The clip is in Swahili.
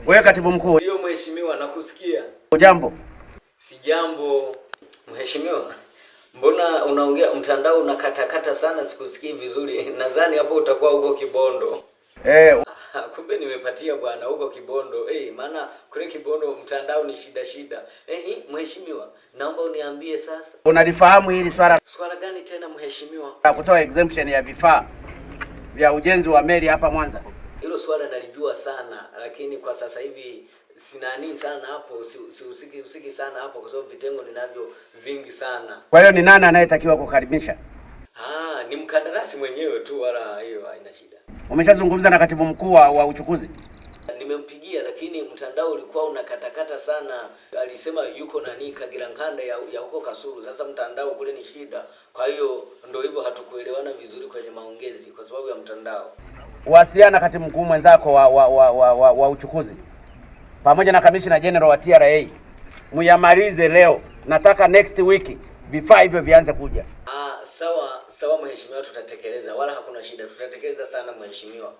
Wewe katibu mkuu. Ndio mheshimiwa, nakusikia. Ujambo? Sijambo mheshimiwa. Mbona unaongea mtandao unakatakata sana, sikusikii vizuri. Nadhani hapo utakuwa huko Kibondo. Eh, Kumbe nimepatia bwana huko Kibondo. Eh, maana kule Kibondo mtandao ni shida shida. Eh, mheshimiwa, naomba uniambie sasa. Unalifahamu hili swala Swala gani tena mheshimiwa? La kutoa exemption ya vifaa vya ujenzi wa meli hapa Mwanza? Hilo swala nalijua sana, lakini kwa sasa hivi sinani sana hapo, sihusiki husiki sana hapo kwa sababu vitengo ninavyo vingi sana. Kwa hiyo ni nani anayetakiwa kukaribisha? Ah, ni mkandarasi mwenyewe tu, wala hiyo haina shida. Umeshazungumza na katibu mkuu wa uchukuzi? Nimempigia lakini mtandao ulikuwa unakatakata sana. Alisema yuko nani Kagirankanda ya huko Kasulu. Sasa mtandao kule ni shida, kwa hiyo ndio hivyo, hatukuelewana vizuri kwenye maongezi kwa sababu ya mtandao. Wasiliana na katibu mkuu mwenzako wa uchukuzi pamoja na kamishna general wa TRA, muyamalize leo. Nataka next week vifaa hivyo vianze kuja. Ah, sawa sawa mheshimiwa, tutatekeleza, wala hakuna shida, tutatekeleza sana mheshimiwa.